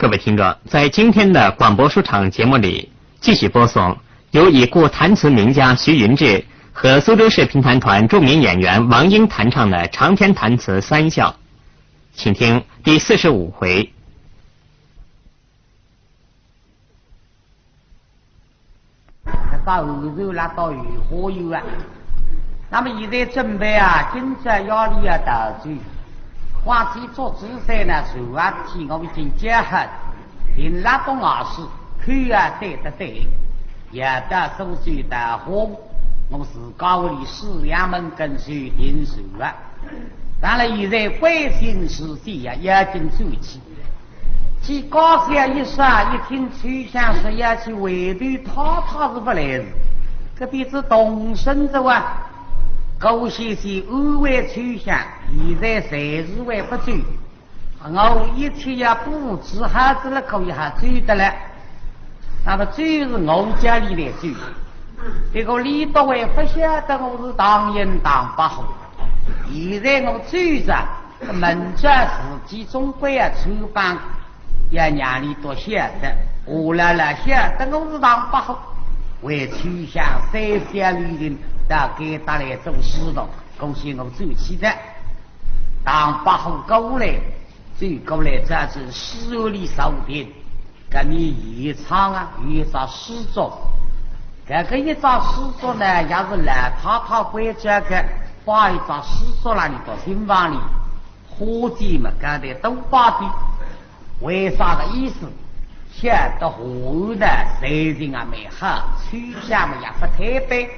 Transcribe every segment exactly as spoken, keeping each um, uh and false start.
各位听众，在今天的广播书场节目里，继续播送由已故弹词名家徐云志和苏州市评弹团著名演员王英弹唱的长篇弹词《三笑》，请听第四十五回。 搿个后头拉到御花园啊。那么现在准备啊，今朝夜里要逃走。往前做仔细呢，船啊，天我已经叫好，停拉到外势，口啊对得对，要到苏州逃荒，我自家屋里四阳门跟前停船啊。当然现在关心事体啊，要紧转去。 见高兴一声，一听秋香说要去回头太太是勿来事，搿点子动身子哇。顾先生安慰秋香，现在暂时还勿走，我一切要布置好仔了，可以好走得了。那么走是我家里来走，这个李德还勿晓得我是唐寅唐伯虎，现在我走着， 搿门子事体总归要穿帮，要让俚笃晓得，我老老晓得我是唐伯虎，为秋香三笑旅行到该搭来做事头，恭喜我转去的。唐伯虎过来，走过来，这是书楼里坐定。 搿面沿窗啊，有一只书桌。搿个一只书桌呢，也是老太太关照个，摆一只书桌辣里头新房里，花钿嘛，刚才多摆点。为啥个意思？晓得下午呢，心情啊蛮好，秋香嘛也勿推扳，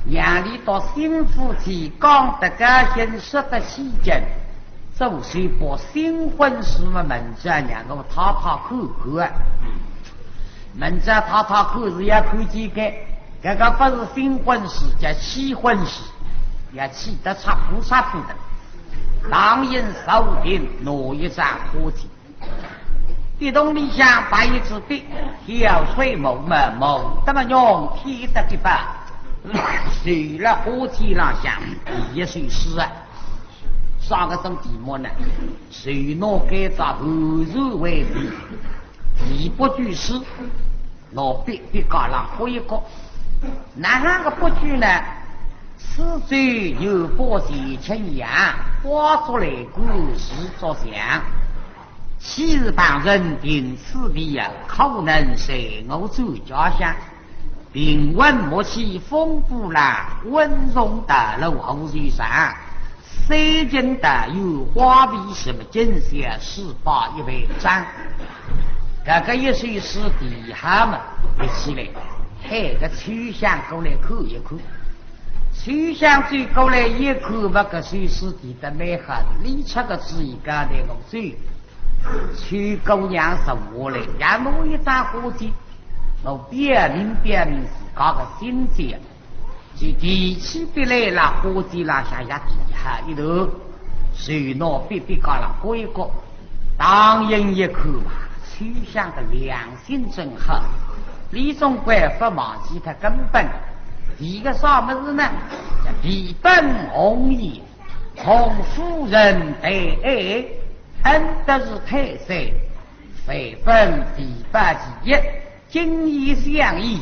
让俚笃新夫妻讲得高兴，说得起劲， 做事把新婚事嘛，门子让我太太看看啊。门子太太看是要看见个，搿个勿是新婚事，叫气婚事，要气得出火出火的。唐寅坐定拿一张花钿，笔筒里向摆一支笔，挑水墨嘛，墨得嘛用，添得笔吧。随了花钿浪向，一首诗啊。 啥个种题目呢？就拿该只寒船为题，题不句诗，拿笔笔架浪画一角。哪能个不句呢？此舟有把前程洋，花烛来过是作响。岂是旁人听此题啊，可能随我转家乡。 平稳莫欺风波浪，稳重大路好水上。三更大雨花飞什么景象，是把一万张。搿个一首诗题好嘛，立起来，喊个秋香过来看一看。秋香走过来一看，搿个首诗题得蛮好，俚出个主意，刚才我走，秋姑娘坐下来，也拿一张花钿， 我表明表明自家个心迹，就提起笔来了，花钿浪向也提好一头，就拿笔笔架浪过一过。唐寅一看嘛，秋香个良心真好，俚总归勿忘记脱根本。题个啥物事呢？题本红颜，同夫人对爱，恩德是泰山，范本题本其一。 今夜相依，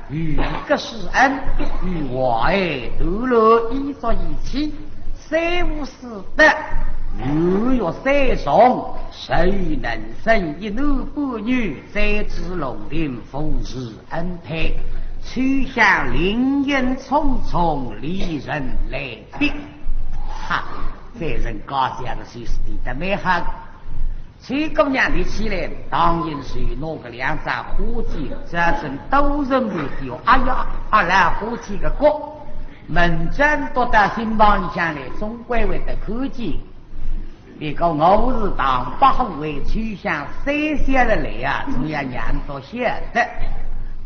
与个师恩，与我爱徒劳，一朝一夕，三无四德，日月三重，谁能生一男半女，再知龙庭复是恩配。秋香临行匆匆，离人来别。哈，这人家讲个就是对得蛮好。 秋姑娘立起来，唐寅就拿个两张花钿，这正多人为的，哎呀，阿拉花钿个角，门子都到新房里向来，总归会得看见。别个我是唐伯虎为秋香三笑了来啊，总要让俚晓得。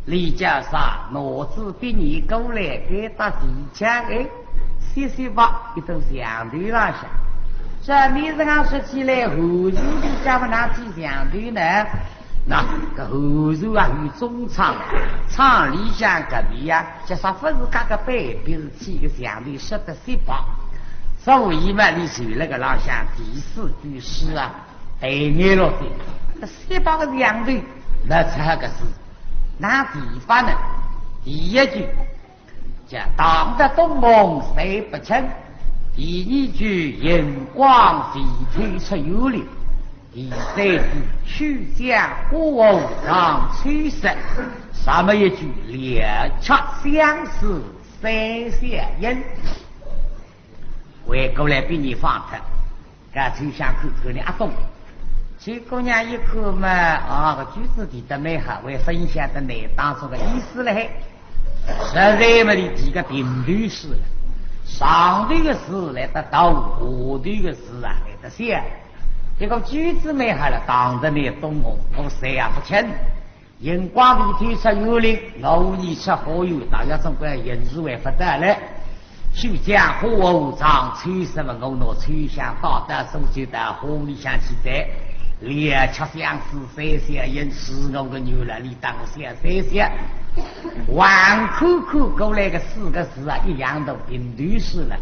俚叫啥，拿仔笔沿过来，该搭提枪哎，歇歇吧，一头墙头浪向。 这名字上说起来，寒船里向么哪去墙头呢？那个寒船啊，有中舱，舱里向隔壁啊，就说勿是搿个板壁，是起个墙头说得雪白。所以嘛，俚就辣个浪向题四句诗啊，对眼落去。十八个字样头，那才个字。哪地方呢？第一句叫“当得东翁睡不醒”，第二句“银光飞退出园林”，第三句“曲江花后长秋色”，上面一句“两曲相思三笑吟”。回过来比你放脱。 搿秋香看看呢，阿懂。秋姑娘一看嘛，啊，搿句子提得蛮好，还分析得来当中个意思了嘿。实在嘛，伊提个平头诗了，上头个字来得大，下头个字啊来得小。搿个句子蛮好了，当得来懂哦，我谁也不欠。 银光飞退出园林，我与你出花园，大家总归银子还勿得了。曲江花后长秋色嘛，我拿秋香带到苏州到花园里向去哉。两曲相思三笑吟，是我个女儿，你当我笑三笑。横看看过来个四个字啊，一样都平头诗了。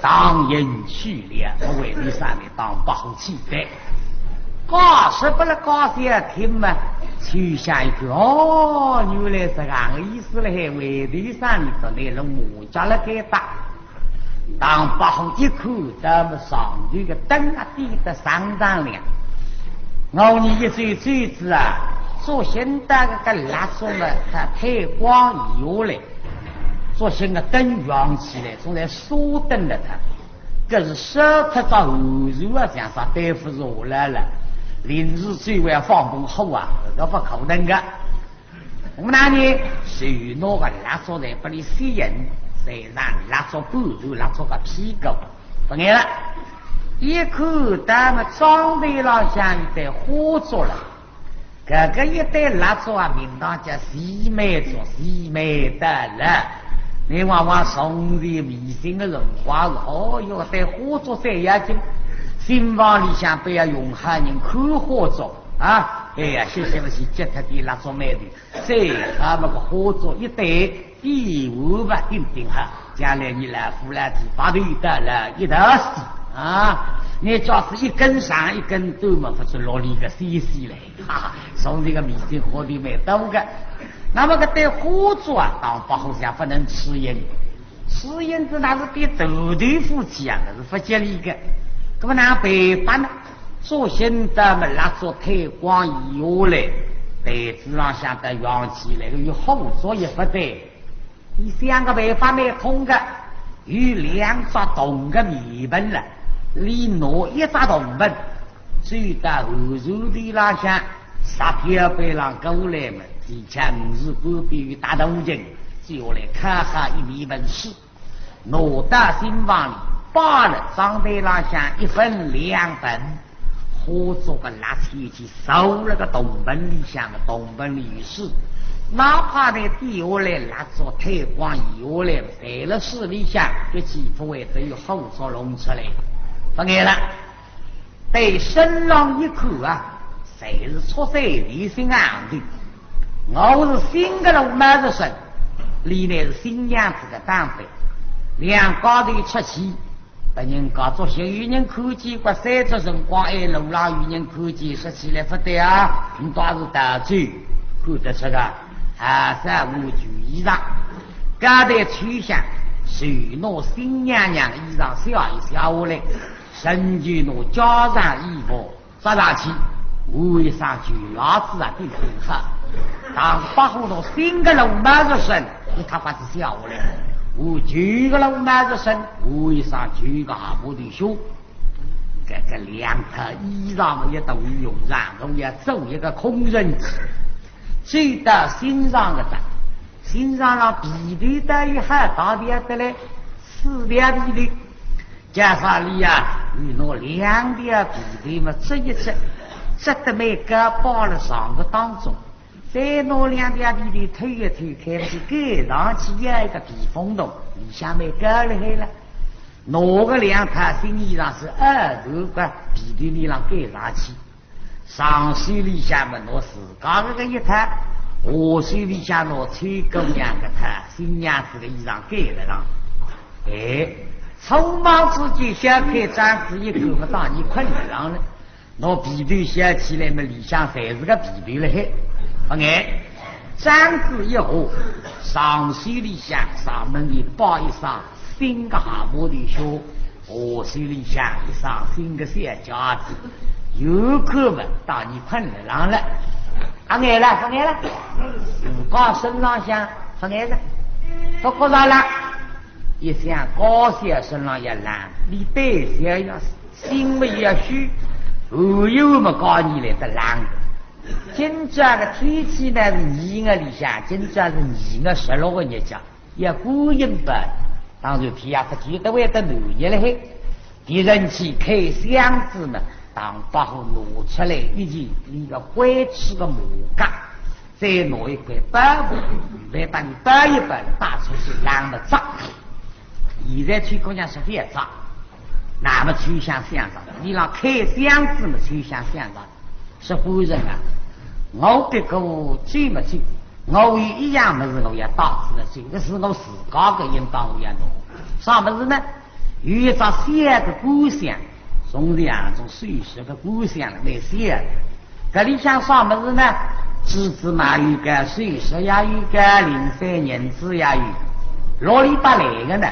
当银去了，我为你上面当白虎去哉。 解释拨了解小听嘛，秋香一看，哦，原来是搿个意思了嘿，回头上面做那种木架了该搭。当白虎一看，搿么上头个灯啊点得锃锃亮。我伲一走走仔啊，作兴搭搿个蜡烛嘛，它退光以后嘞，作兴个灯亮起来，总归烧灯了它。 搿是烧脱只后头啊，像啥对付是下来了，临时最后要放bomb啊，搿勿可能个。我们哪呢？就拿个蜡烛侪拨伊吸引，侪让蜡烛半头，蜡烛个屁股，勿眼了。一看，搿么妆台浪向一对花烛了。 搿个一对蜡烛啊，名堂叫齐眉烛，齐眉得了。你往往从前迷信个辰光是，哦哟，对花烛最要紧，新房里向不要用好人看花烛啊。哎呀，歇歇勿是接脱点蜡烛眉头，最好么个花烛一对 一碗饭顶顶好，将来伲老夫老妻白头到老一道死啊！伲假使一根长一根短嘛，勿出落里个死死嘞，哈哈，从前个迷信花头蛮多个。那么搿对花烛啊，当白虎想勿能吃硬，吃硬仔那是变头头夫妻啊，那是勿吉利个。那么哪办法呢？作兴搭么蜡烛退光以后嘞，台子浪向搭养起来个有火烛也勿对。 伊想个办法蛮通个，有两只铜个面盆了，伊拿一只铜盆，走到后船头浪向，石条背浪过来么，地下五十半边有大铜钳，接下来敲敲一面盆水，拿到新房里，摆了妆台浪向一盆两盆， 花烛个蜡钱去烧了个铜盆里向个铜盆里有水，哪怕呢点下来蜡烛退光以后来，在了水里向，搿几乎会得有火烛弄出来，勿碍了。对身浪一看啊，侪是出身的新娘子。我是新个罗帽子生，伊呢是新娘子个打扮，两家头出去 拨人家作兴，有人看见，过三只辰光，哎，路浪有人看见，说起来勿对啊，倷倒是大嘴，看得出个，啊，三五句衣裳。搿对秋香，就拿新娘娘衣裳卸一卸下来，仍旧拿家常衣服着上去，换一双旧鞋子啊，顶顶好。当白虎拿新个罗帽子生，一塌刮子卸下来，换旧个罗帽子生， 换一双旧个蛤蟆头靴。搿个两套衣裳么也等于用上，侬要做一个空人去。走到新床个搭，新床浪被头搭一好，大条得来，四条被头。叫啥哩呀？伊拿两条被头么折一折，折得蛮高，包了床个当中。 再拿两条被头推一推，开始盖上去要一个避风洞，里向蛮高了海了。拿个两套新衣裳是二头个被头里浪盖上去，上手里向么拿自家个一套，下手里向拿秋姑娘个套，新娘子个衣裳盖了上。哎，匆忙之间，小开张子一看，么当然困着上了。拿被头掀起来嘛，里向侪是个被头了嘿。勿碍，帐子一下，上手里向上面一包一双新个蛤蟆头靴，下手里向一双新个小脚子，有看嘛，当年困了浪了。啊，碍了，勿碍了，自家身浪向勿碍了，勿觉着了。一想高兴身浪也冷，你对象要 心里也虚，寒意么高你来得冷。今朝个天气呢是二月里向，今朝是二月十六个日脚，也过阴吧。当然天也勿见得会得暖热了嘿。敌人去开箱子呢，唐伯虎拿出来一件那个灰质个马甲， 再拿一块包袱，来帮你包一包，带出去让么着。现在穿姑娘是覅着，那么穿相像着，你让开箱子么穿相像着，是夫人啊，我别个这么去，我有一样么事我要带出来去，搿是我自家个应当我要弄，啥么事呢？有一只小个官箱，从前种首饰个官箱了，蛮小个。 搿里向啥么事呢？珠子嘛有个，首饰也有个，零碎银子也有，啰里吧来个呢，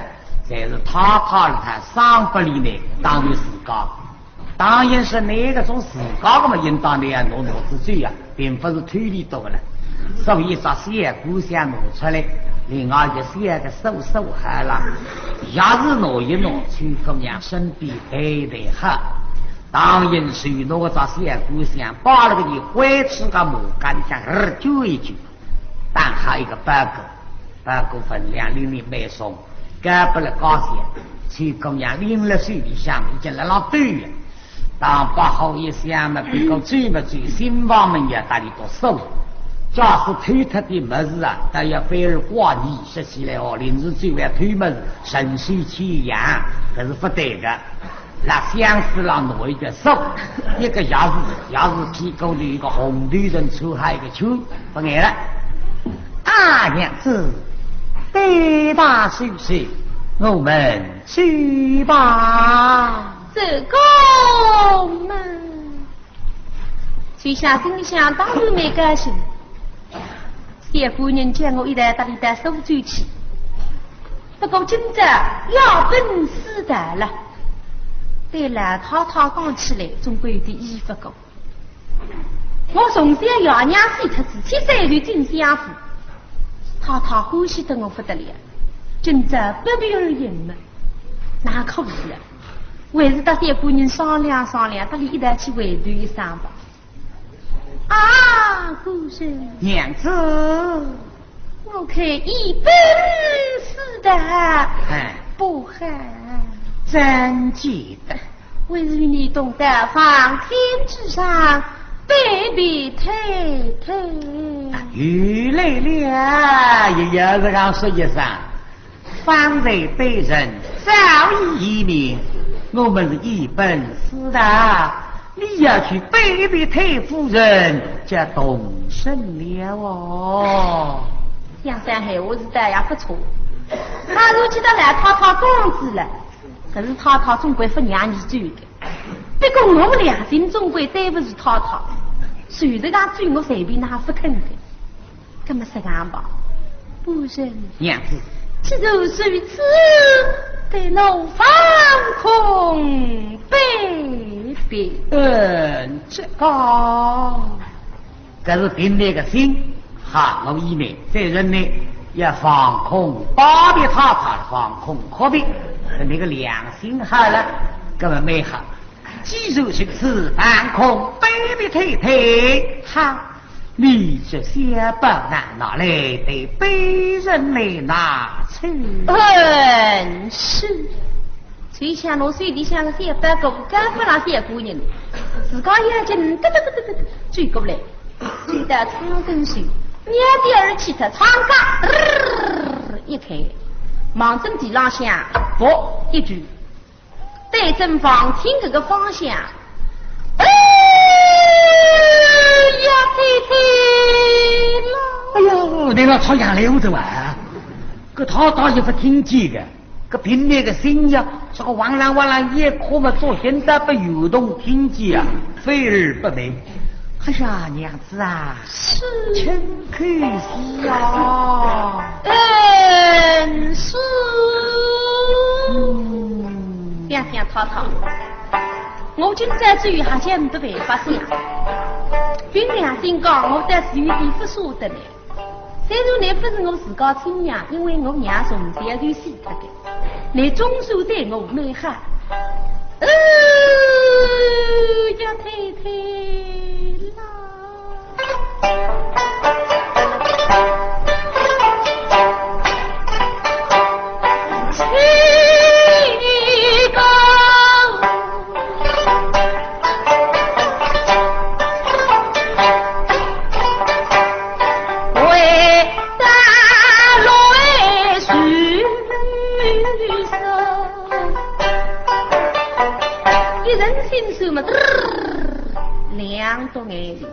侪是太太了她赏拨俚呢，当然自家。当然是拿个种自家个嘛，应当拿拿仔走呀，并勿是偷俚笃个了。所以一只小个官箱拿出来，另外一个小个收收好了，钥匙拿一拿，穿姑娘身边袋袋好。 唐寅手拿个只小官箱，把那个你灰质个马甲里向儿揪一揪，打开一个包裹，包裹分量拎拎蛮重，交拨了高兴，穿姑娘拎了手里向已经辣浪抖了。唐伯虎一想嘛，别个走么走，新房门也搭里头锁，假使偷脱点么事啊，倒要反而怪你，说起来哦，临时走要偷么事，顺手牵羊，搿是勿对个。 辣箱子浪拿一个手，一个钥匙，钥匙屁股里一个红头绳抽好一个圈，勿碍了。啊，娘子，对大叔说，我们去吧。这个嘛，秋香心里想，当然蛮高兴。 小官人叫我一道搭俚搭苏州去，不过今朝要奔四道了。对老太太讲起来，总归有点依不过。我从小爷娘死脱仔，七岁就进相府，太太欢喜得我不得了，今朝不避而迎嘛，哪可以啊？还是搭小官人商量商量，搭俚一道去回头一声吧。 啊，夫人。娘子。我看一奔四道，哎。不好。怎见得？还是你同到房天之上，拜别太太。啊，又来了，也要这样说一声。 方才被人早已言明，我们是一奔四道，你要去拜别太夫人，叫动身了哦。想想闲话是倒也不错，他如今到老太太讲仔了，可是太太总归不让你走的。不过我良心总归对不住太太，虽然讲走我随便哪不肯的。 那么这样吧，夫人。娘子。既然如此，待奴放空拜别。嗯，这个，搿是凭那个心，哈，我以为这人呢，要放空，拜别太太，放空阔别，那个良心好了，搿么蛮好。 既然如此，放空拜别太太，哈，你这小包拿拿来，待卑人来拿去。嗯，是。秋香拿手里向个小包交拨了小官人，自家眼睛咯咯咯咯咯咯转过来，走到窗跟前，蹑地而起，他窗盖，呃，一开，望准地浪向，噗，一句。 对准房厅搿个方向。哎呀，太太啦！哎呀，那个朝阳来屋头啊，搿太太也不听见个，搿凭那个心呀，这个哇啦哇啦一哭嘛，做现在不有动听见啊，肥而不美。哎呀，娘子啊，是。请开始啊。嗯，是。嗯。想想太太，我今朝只有还是没办法想。凭良心讲，我倒是有点不舍得呢。 虽然倷不是我自家亲娘，因为我娘从小就死脱个，倷总算对我蛮好。呃，要太太啦。 一人心酸嘛，两滴眼泪。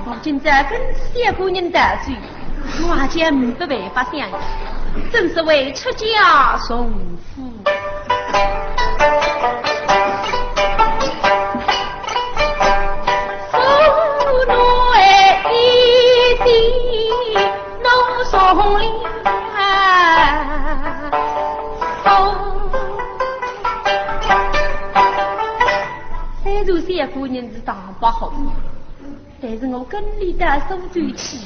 我今朝跟小官人道罪，我还真没办法想，真是为出家从夫。 虽然小官人是唐伯虎，但是我跟俚到苏州去，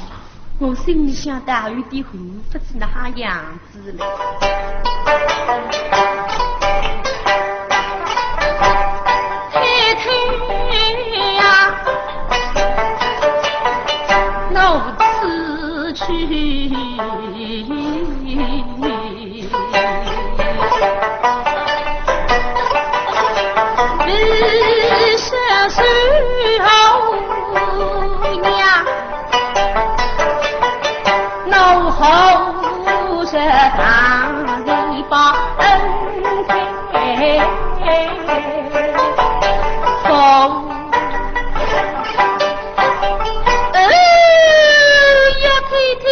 我心里想倒有点恨，不知哪哈样子了。 太太呀，我此去，为啥是后娘？ 我何日大人报恩开封？哎呀，太太，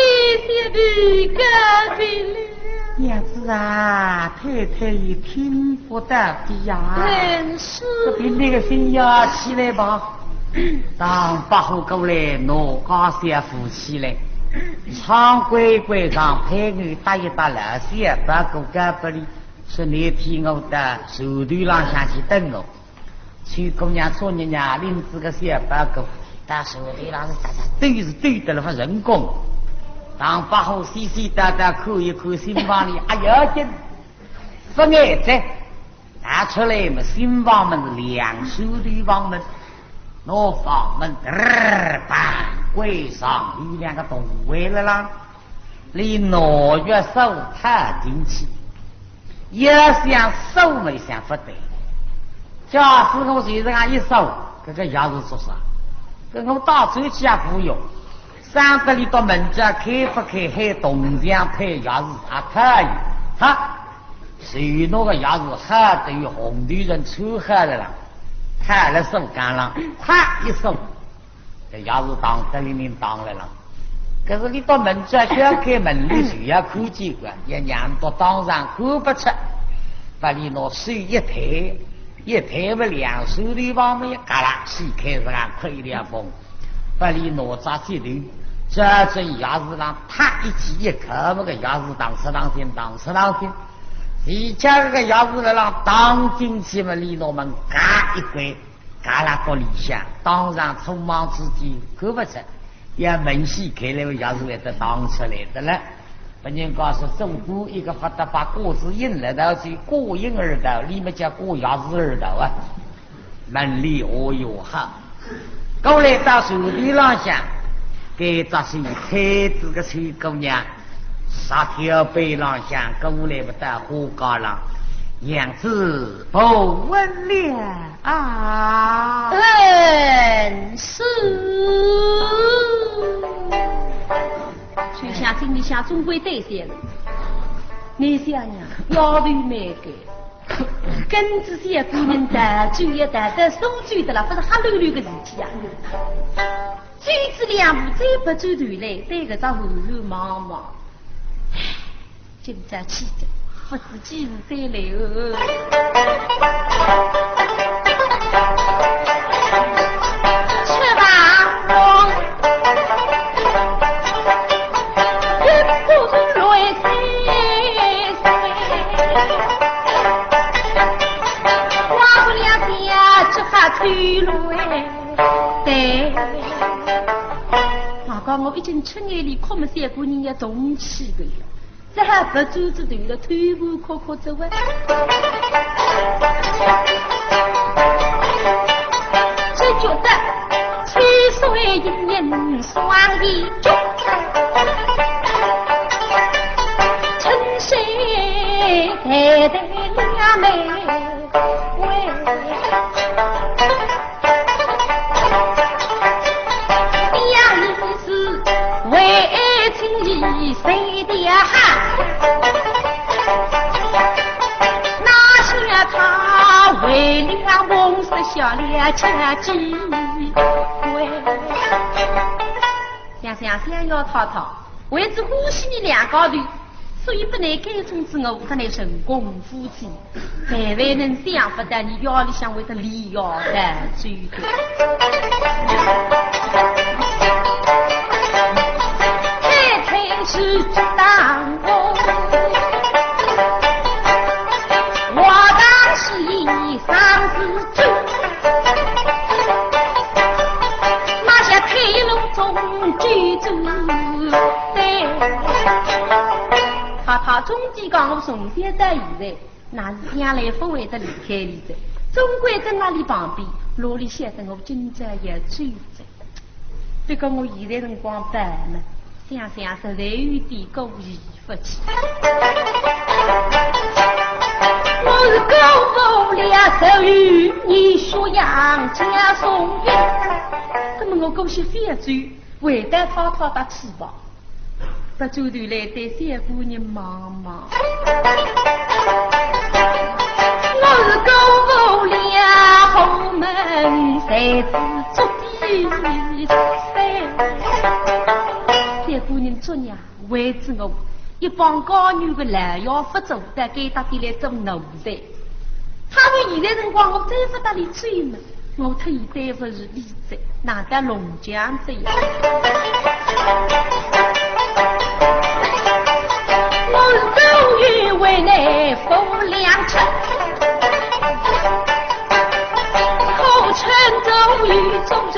小弟告别了。娘子啊，太太也听不到的呀。嗯，是。这病那个心要起来吧。 唐伯虎过来，拿家小扶起来，唱乖乖让配偶搭一搭，老小把个告别俚，说你替我到船头浪向去等我。秋姑娘、春姑娘领仔个小包裹，到船头浪向搭搭兜是兜得了勿成功。唐伯虎细细搭搭看一看新房里，哎呀，真勿碍哉。 拿出来么，新房门，两扇头房门，拿房门嘚儿嘭关上，有两个洞位了啦。俚拿玉手探进去，要想搜么想勿得。假使我随便一搜，搿个钥匙做啥？搿我带转去也无用。 省得俚到门家开勿开，还铜匠配钥匙也可以。哈，谁拿个钥匙好得有红头人抽好了啦。踏勒松江浪，啪一松，搿钥匙当得灵灵当来了。可是倷到门口去开门，倷就要看见个，要让倷到当场看勿出，拨俚拿手一推，一推么两手头旁边嘎啦，掀开实梗，开一条缝，拨俚拿只指头，搿只钥匙浪啪一记一扣，搿个钥匙当哧当锵，当哧当锵。 一家搿个钥匙勒浪当进去么，里头门嘎一关，嘎啦到里向，当场匆忙之间看勿出，要门掀开来，钥匙会得当出来个了。别人家说做官一个法得把挂子印勒道去，挂印儿道，俚么叫挂钥匙儿道啊。 门里哦哟哈，过来到船头浪向，搿只是太子个小姑娘，石条背浪向过来勿到花架浪，娘子不稳了啊！恩师。秋香心里想，总归对些了。你想呀，丫头蛮个。 跟仔小官人逃走也逃得松手得了，勿是瞎溜溜个事体啊。走仔两步，再勿转头来，对搿只后头望望。唉，今朝去得，勿知几时再来哦。去吧，我 外加我已经出眼泪，哭么三个人也动气个呀。 只好勿转仔头了，推步哭哭走啊。只觉得秋水盈盈双眼中，春水淡淡两眉 想想想要太太，为仔欢喜你两家头， 所以本来该种子我搭倷成功夫妻，万万能想勿到你夜里向会得离家逃走的。太太是知道我，我当时上是 那些退路中追逐的。太太总归讲我从小到现在，那是将来勿会得离开俚的，总归在那里旁边，哪里晓得我今朝要走的。 不过我现在辰光办呢，想想实在有点过意勿去。我是辜负了十余年宣扬家风云，那么我姑息非要走，回到太太搭去吧。 勿转头来对三个人望望。我是辜负了后门才子做的事。三个人作孽，为仔我一帮家女个老爷勿做，到该搭点来做奴才。 他们现在辰光，我再勿搭俚走么，我忒对勿住俚哉，难得弄僵哉呀。我是终于为难夫两出，可称终于做人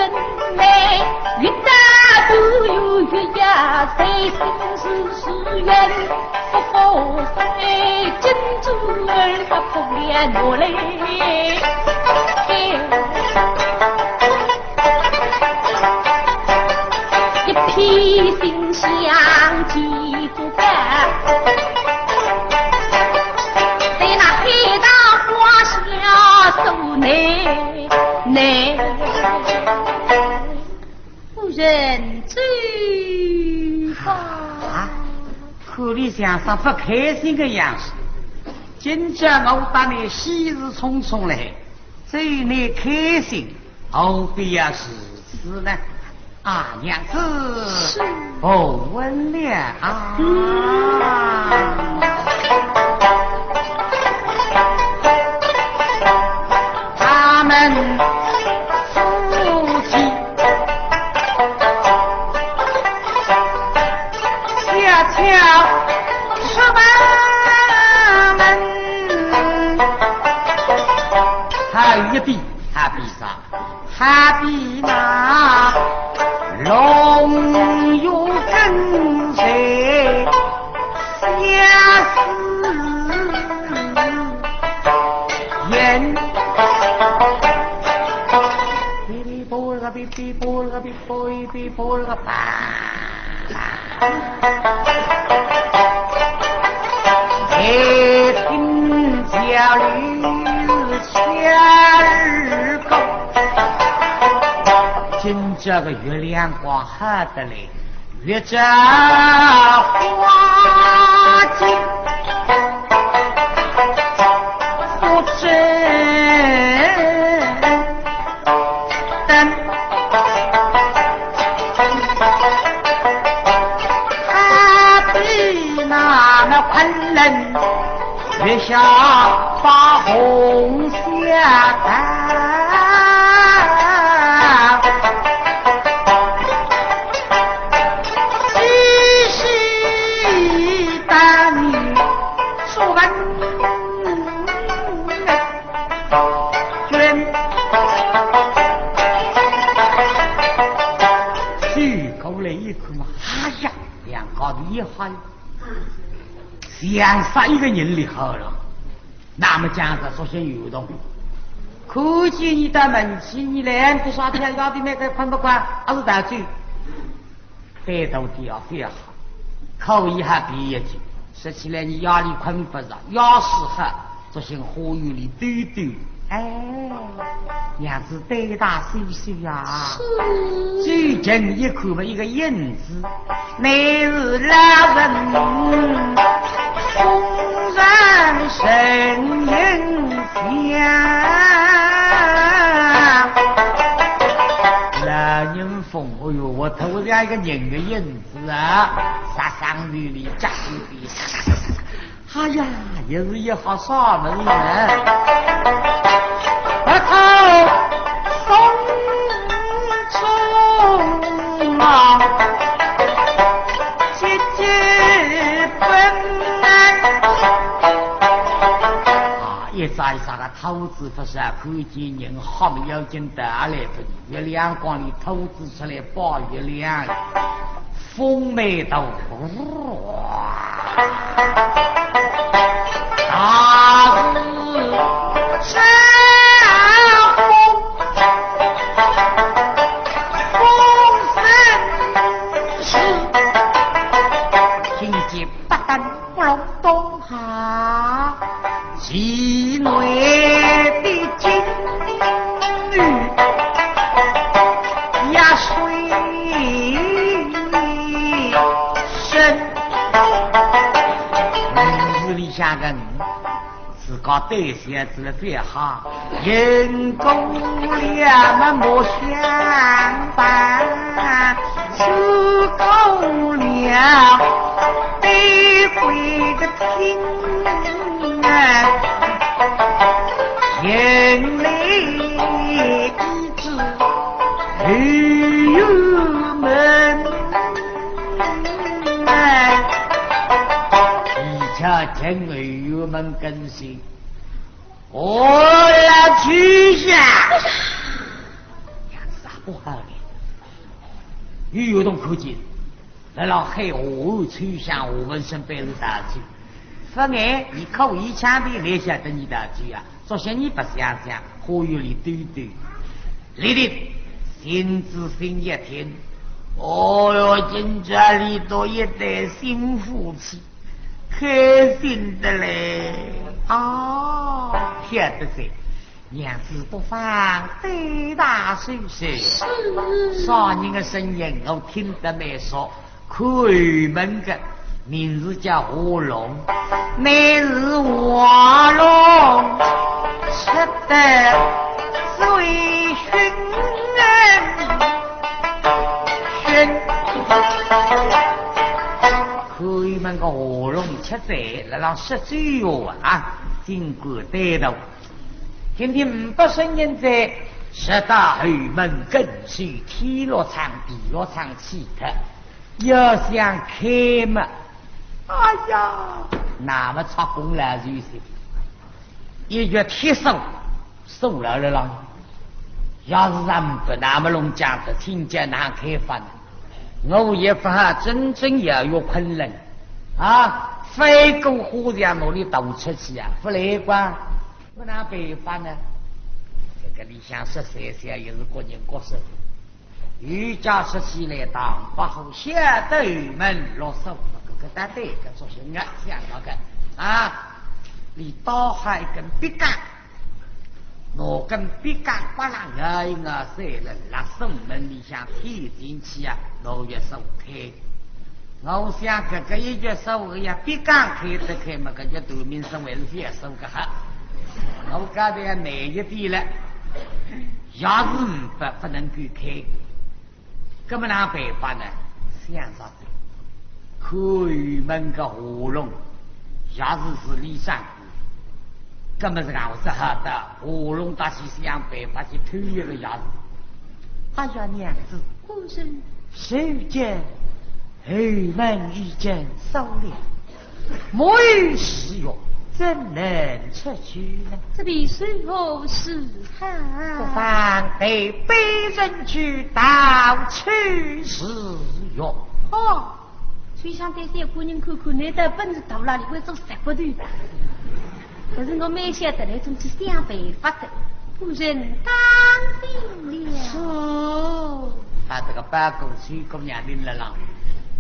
美，云淡不如月夜，谁心事是缘。 不过在金珠儿不可怜我嘞，一片心香几不甘，在那海棠花下诉难难。 夫人走吧。啊，看俚像煞勿开心个样子。今朝我搭倷喜事匆匆嘞，对你开心，何必要如此呢？啊，娘子，不问了啊。他们夫妻恰巧出门。还有一比，还比啥？还比那龙游跟随相思。 今朝个月亮光好得来，月照花径不争 灯。他比那么昆仑月下把红霞淡。几时当你说完 卷。走过来一看嘛，哎呀，两家头一吓，像杀一个人厉害了。那么讲个，首先有动，看见你到门前，你来不啥天高地没个看不惯，还是大嘴。 对头的啊，非常好，可以还比一句。说起来，你夜里困不着，要是好，作兴花园里兜兜。哎，娘子对大叔叔呀，是。最近一看嘛，一个影子，乃是老人风尘神影像。老人 风，哎哟，我头像一个人的影子啊，杀伤力里，家伙比，哎呀，也是一好啥门人。白头送终啊，姐姐本来。啊，一眨一眨个 兔子勿是啊，看见人吓么要紧逃来勿及，月亮光里兔子出来抱月亮，风没到，哇！大是山风，风声是，听见不但不隆咚哈。 其内的金鱼也水深。名字里向个鱼，自家对小子了最好，人工了么莫相伴，自古了对鬼的 天啊，人类一致后门啊，一家人后门跟随，我来去呀。娘子啊，不好了，又有动口筋。 辣辣海河岸秋香，我们身边是大酒。不然，你可以枪毙，哪晓得你大酒啊？作兴你不想想，花园里兜兜。立定，心仔细一听，哦哟，今朝里头一对新夫妻，开心得嘞。哦，晓得噻。 娘子不妨对大叔说，啥人的声音我听得蛮熟，看后门个，名字叫华龙，乃是华龙出得醉醺醺。看伊们个喉咙吃醉，辣浪说醉话啊，尽管对头。今天呒不声音哉，直到后门跟首，天落窗，地落窗去脱。要想开嘛，哎呀，那么出功了就是，一脚铁锁， 手了了啦。要是咱们不那么弄僵的，听见哪开法呢？我也不好真正要有困难啊，飞过花墙那里逃出去啊，不来管，不哪办法呢？这个里向说三三也是各人各说。 有家说起来，唐伯虎晓得后门落锁，搿个搭对个做人啊，想到个啊，伊倒还一根笔杆，拿根笔杆刮啦，哎呀，塞了，拉锁门里向贴进去啊，拿钥匙开。我想搿个一钥匙呀，笔杆开得开嘛，搿叫断命锁还是反锁个好。我刚才也难一点了，钥匙不，不能够开。 搿么哪办法呢？想着的，看伊们个喉咙，钥匙是里向个，搿么是讲我只好到喉咙搭去想办法去偷一个钥匙。哎呀，娘子，夫人，谁见后门已经锁了，没有钥匙哟，怎能出去呢？这便如何是好？不妨待卑人去，到处是哟。哦，就想对小官人看看，倷倒本事大了，倷会做贼骨头。可是我蛮晓得倷总去想办法的。夫人当心了。是。他这个包公、水姑娘领了浪，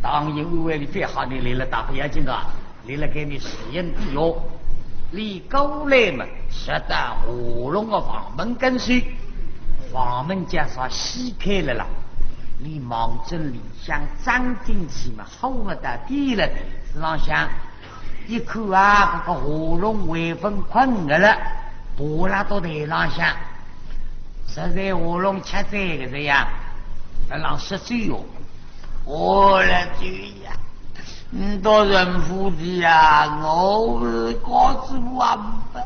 当然误会你最好，你领了大不要紧的。 伊辣该面使劲的哟。伊过来嘛，直到喉咙个房门跟首，房门叫啥掀开了啦，伊望准里向钻进去嘛，好么到底了台子浪向，一看啊，搿个喉咙还朆困个了，爬了到台浪向，实在喉咙吃醉个这样，辣浪说酒哟。 我来酒呀，你到人府去呀，我是告诉我不。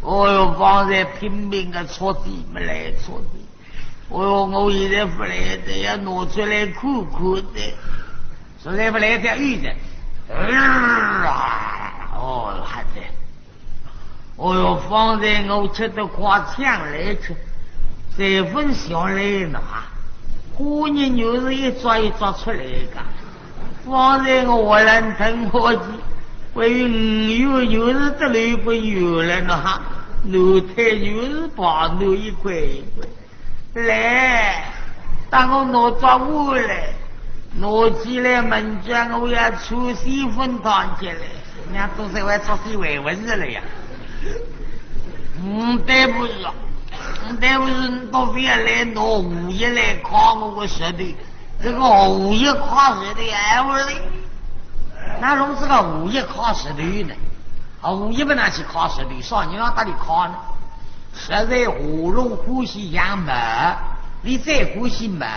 哦哟，方才拼命的戳地，没来戳地。哦哟，我现在不来的，要拿出来看看的。实在不来的，有的。啊，哦，还在。 哦哟，方才我吃得快，抢来吃，再分享来呢哈。花人又是一抓一抓出来个。方才我还来等我去，还有鱼又是得了一个鱼来呢哈，奴才又是把奴一块一块。 来，搭我拿只碗来，拿起来，明朝我要出西风堂去了。人家都是为出西为文字了呀。嗯，对不住，嗯，对不住，你都非要来拿壶一来敲我个舌头，这个壶一敲舌头，哎，我的，哪弄是个壶一敲舌头呢？壶一不拿去敲舌头，啥人让搭伊敲呢？ 实在喉咙欢喜养猫，伊最欢喜猫，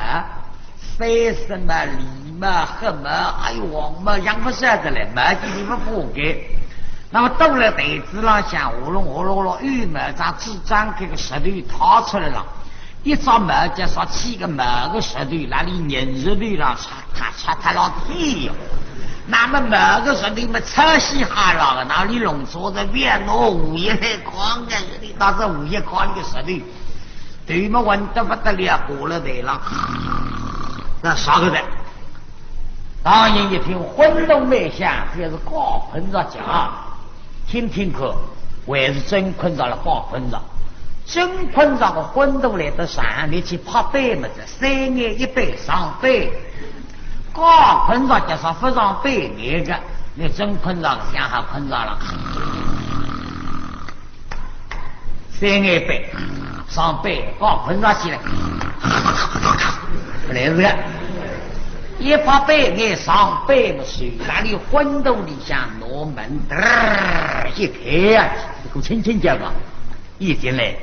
三色猫、狸猫、黑猫，还有黄猫，养勿少得来，猫就伊勿怕个。那么到了台子浪向，喉咙喉咙喉咙，有猫张纸张开个舌头搨出来了，一只猫叫啥，七个猫个舌头，那里人舌头浪插插插插老天哟。那么猫个舌头么，超稀罕了个，那里弄错的，别拿壶一来敲个， 到这壶一敲个舌头，头么昏得不得了，挂了台浪，那啥个的。当然一听昏头蛮响，这是刚困着觉，听听看，还是真困着了，刚困着。真困着个昏头来得长，你去拍板么子，三眼一板上板，刚困着叫啥勿上板眼个，你真困着个，想好困着了。 三眼板，上板，刚困着起来，勿来事个。一拍板眼上板么，手拉里昏头里向拿门嘚儿一开呀，一个轻轻叫个，一进来，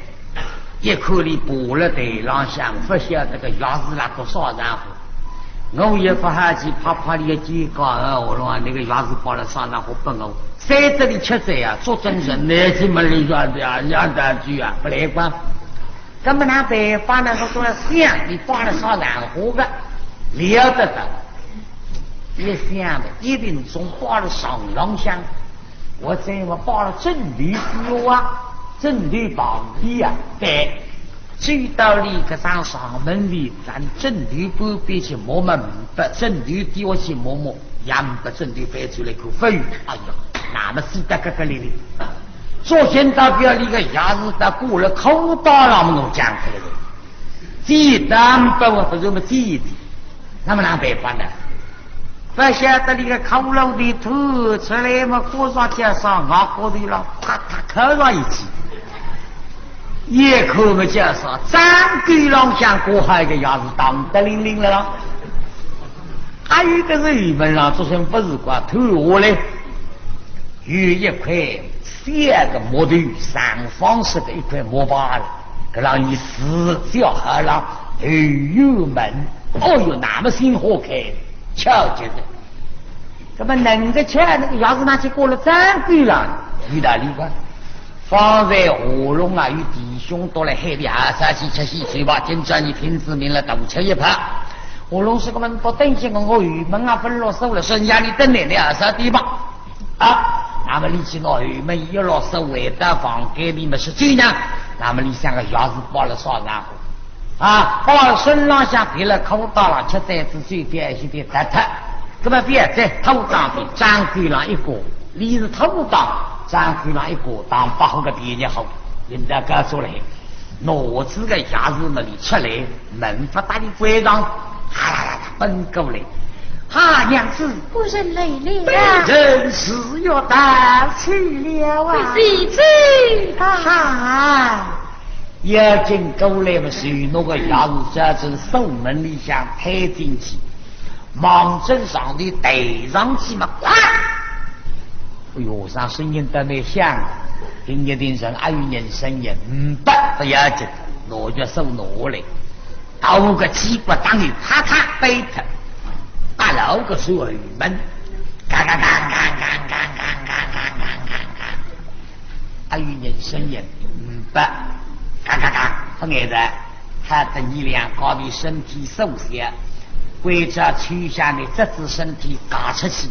一看俚爬勒台浪向，勿晓得个钥匙勒个啥场化。我也勿好去拍拍俚个肩胛，哎，我讲，倷个钥匙摆勒啥场化拨我？三只里吃罪啊，做真人呢，去问俚啥子啊，让他去啊，勿来管。那么哪办法呢？我说想，俚摆勒啥场化个，了得得。一想嘛，一定总摆勒床浪向。 我再么摆勒枕头底下啊，枕头旁边啊，对，走到俚搿张床门前，站枕头旁边去摸摸，勿枕头底下去摸摸，也勿拨枕头翻出来看，勿有。哎呀，那么死得格格哩哩。昨天到表里个钥匙搭挂勒口袋浪么，我讲出来了。这一单拨我勿是么这一点，那么哪办法呢？ 勿晓得俚个骷髅头探出来么，挂上去上外高头浪，啪嗒敲上一记。一看么，叫啥？掌柜浪向挂好一个钥匙，当得灵灵了啦。还有一个是后门浪，做声勿是怪，探下来，有一块小个木头，长方形个一块木牌了，搿浪有字写好了，后院门。哦哟，那么心花开。 巧极哉。那么能够巧，那个钥匙拿去挂勒掌柜浪，有道理吧？方才下弄啊，有弟兄到来喊俚二嫂去吃喜酒吧，今朝倷听仔名了，大吃一泡。下弄说个么，勿等歇我，我后门啊勿落锁了，剩下倷等倷，倷二嫂点吧。啊，那么俚去拿后门一落锁，回到房间里么是这样，那么俚想个钥匙摆勒啥场化？ 啊，摆勒身浪向，提勒口袋浪，吃醉仔酒，覅歇点脱脱。那么覅再，土当的，掌柜浪一个，俚是土当，掌柜浪一个，唐伯虎个便宜好，领导告诉了，拿仔个钥匙么，俚出来，门勿搭俚关上，哈啦啦啦奔过来。哈，娘子，夫人来了。本人是要到去了啊。快些去。啊哈。 要紧过来么，随拿个钥匙照准锁门里向推进去，望准上头推上去么，啪！哎哟，啥声音倒蛮响啊，听一听声，还有人声音，嗯，勿要紧，拿着锁拿来，到个鸡骨档里啪啪掰脱，搭牢个锁后门，嘎嘎嘎嘎嘎嘎嘎嘎嘎嘎嘎。 还有人声音，嗯，勿，嘎嘎嘎，勿碍哉，害得倷两家头身体缩小，关照秋香呢，折仔身体轧出去，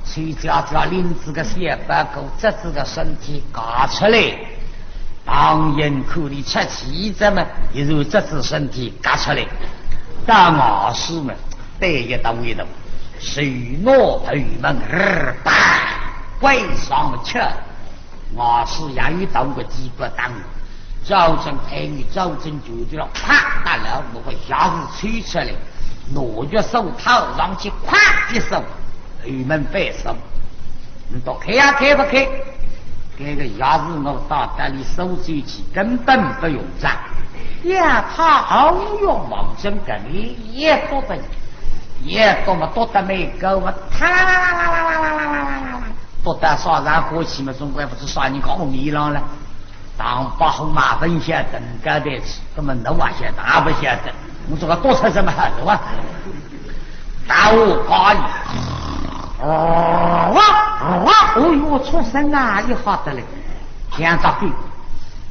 秋香只要拎仔个小包裹，折仔个身体轧出来，旁人看俚出气哉么，依然折仔身体轧出来，到外势么，对一道味道，手拿后门，日，啪，关上么去。 外势也有道个鸡骨档，照准推门，照准就对了，啪，搭牢，拿个钥匙抽出来，拿着锁套上去，咵一锁，后门反锁。倷倒开也开勿开，搿个钥匙我到搭里收进去，根本勿用着。呀，他好用望准搿里一跺得，一跺么跺得蛮高么，啪啦啦啦啦啦啦啦啦啦啦。 跺到啥场化去么，总归勿是啥人家屋里浪了。唐伯虎嘛勿晓得，高头去，那么侬也晓得，也勿晓得，我这个跺出什么好是吧？大我高一，哦哇，哦哇，哦哟，畜生啊，一吓得嘞，两只狗，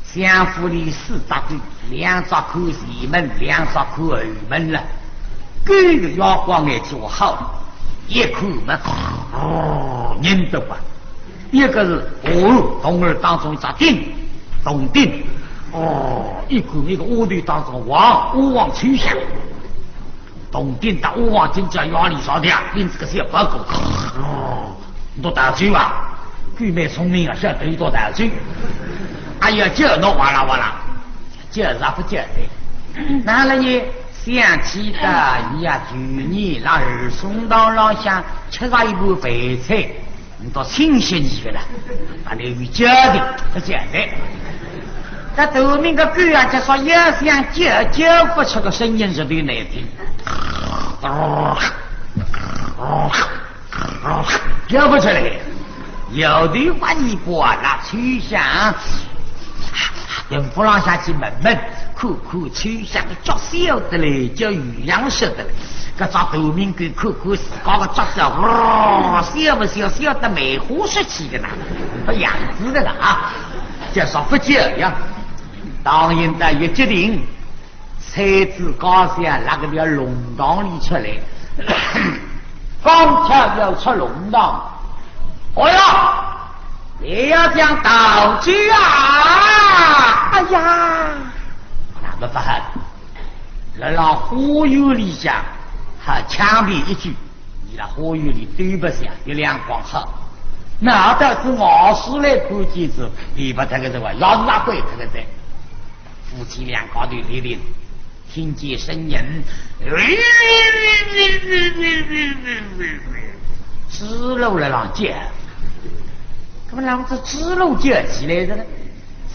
相府里四只狗，两只看前门，两只看后门了。狗个眼光眼睛好，一看嘛，哦，认得吧。 一个是，哦，铜耳当中一只钉，铜钉。哦，一看一个丫头当中王，阿房秋香。铜钉搭阿房今朝夜里上的啊，拎仔个小包裹。哦，倷倒酒啊？狗蛮聪明啊，晓得倷倒酒。哎呀，叫倷哇啦哇啦，叫啥勿叫的？哪了呢？想起到伊啊，去年辣二松堂浪向吃着一盘饭菜， 倷倒清醒起来了，啊，倷有家庭，勿简单。搿头面个狗啊，就说要想叫，叫勿出个声音，是最难听。叫勿出来，摇头发尾巴啊，辣秋香。人府浪向去问问，看看秋香个脚笑得来，叫有样式得来。搿只大明狗看看自家个脚笑，呜，笑勿笑，笑得梅花说起个呢，勿样子个呢啊，叫啥勿叫呀？当然得一决定， 才子高兴，拿个条弄堂里出来，刚巧要出弄堂，哎呀，你要讲道具啊！哎呀，那么不好，辣辣花园里向，还枪毙一句，伊拉花园里对不上，一两光好，那倒是我是来看见子，伊把这个人啊，要是那鬼这个人。 夫妻两家头立定，听见声音，猪猡辣浪叫。那么让这猪猡叫起来的呢？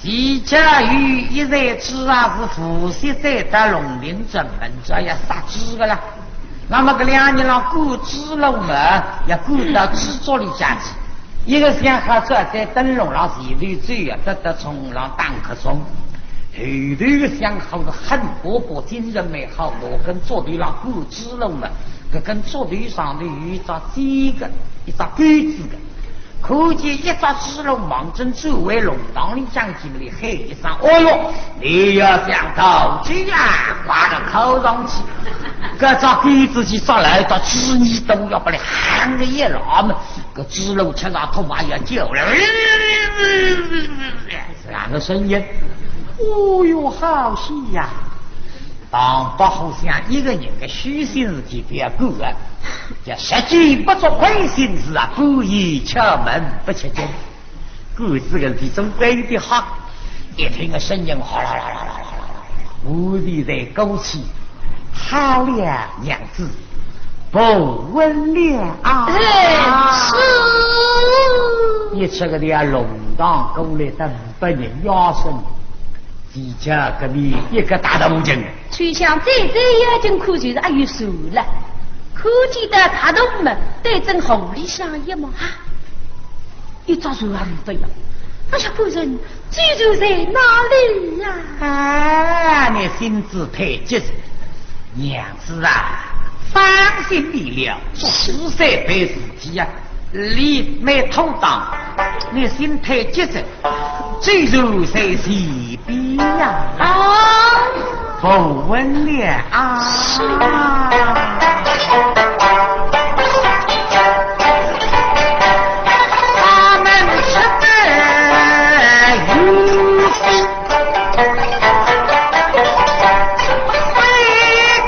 齐家有一代猪啊，是伏羲在搭龙庭镇门，这要杀猪的了。那么搿两人浪赶猪猡嘛，要赶到猪桌里向去。 一个想好坐在灯笼浪前头走啊，得得冲浪打瞌冲。后头个想好是狠活泼，精神蛮好，拿根竹头浪赶猪猡嘛，搿根竹头上头有一只尖个，一只钩子个。看见一只猪猡望准转弯弄堂里向进来喊一声：“哦哟，你要想道具啊，挂到靠上去。”搿只钩子去抓牢，一只猪耳朵要拨伊喊个一拉嘛。 搿猪猡吃着吐白也叫了，这样的声音，哦哟，好戏呀！唐伯虎想一个人的虚心事体不要管啊，叫食酒不足亏心事啊，半夜敲门不吃惊。管这个事体总归有点好。一听个声音，哗啦啦啦啦啦啦啦，屋里在鼓气，好了，娘子， 不稳了啊！哎，是。一吃个的啊，弄堂过来得五百人押身，齐家搿面一个大头巾。秋香最最要紧看就是阿有船了，看见得大头么，对准河里向一望啊，一只船也没得呀。哎呀，夫人， 这船在哪里呀？啊，你心思太急了，娘子啊，放心得了，做事三杯事体呀，你没头当，你心太急了，这船在前边呀。啊，不稳了啊。是啊。 他们吃得有心，开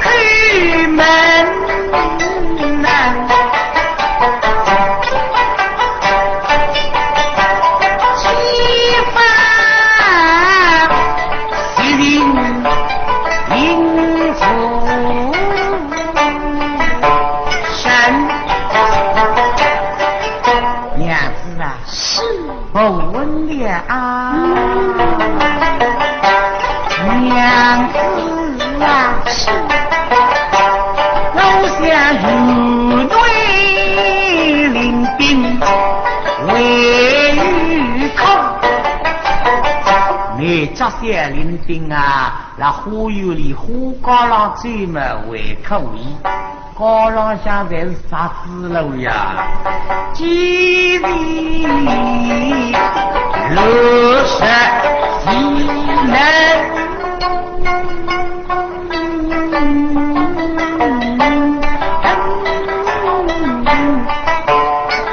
口门呐，激发 一人应付人。娘子啊，是。不稳了啊。娘子啊，是。我想有内领兵为有空。你这些领兵啊， 辣花园里花街浪走么还可以，街浪向侪是石子路呀。既然落实其难，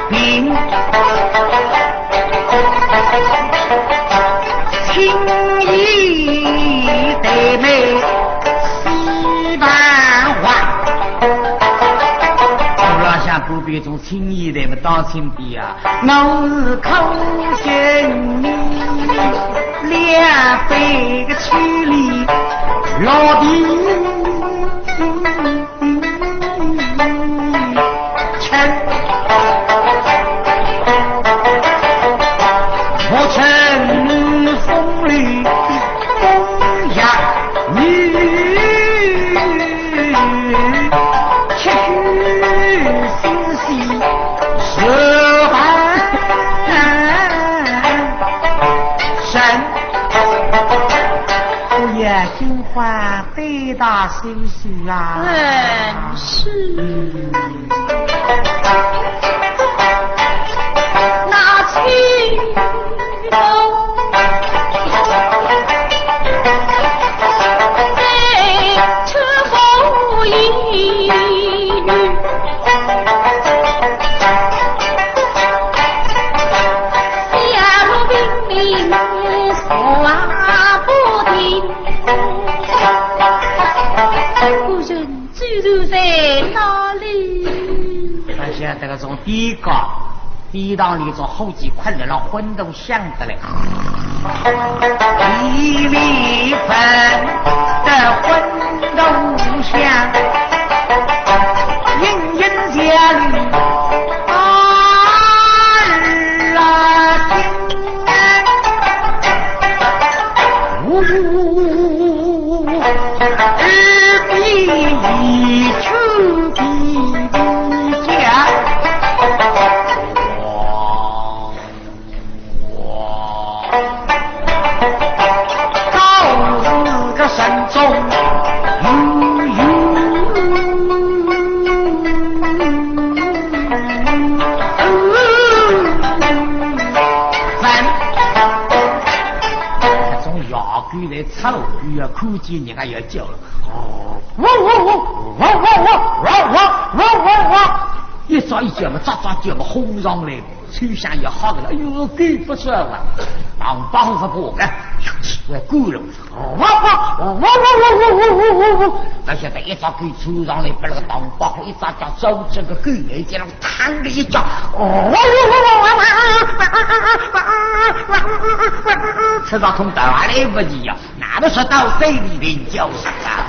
并 青衣对眉似繁华。我老想隔壁种青衣对眉当青边啊，我是可惜你两杯个千里老弟。哎，金花对他心事啊。哎，是。嗯。那青楼在春风一雨， 夫人居住在哪里？而且这个从地高，地上里从后几块人了，昏头想得来。地里坟的昏头想，隐隐家里。 啊，儿啊，听啊，呜，二比一，去比比家。哇，哇，到日个山中，嗯，嗯。 搿种野狗来吵狗啊，看见人家要叫了。喔，喔，喔，一只一只嘛，喳喳叫嘛，哄上来，秋香也吓得了，哎呦，狗勿爽啊，打白虎勿怕个，来赶了。 哇哇哇哇哇哇哇哇！但是他一只狗冲上来，拨那个打白虎一只脚抓住个狗尾尖浪，嘡的一脚，哇哇哇哇哇哇！吃着空倒也来不及呀，那么说到嘴里面就是啊。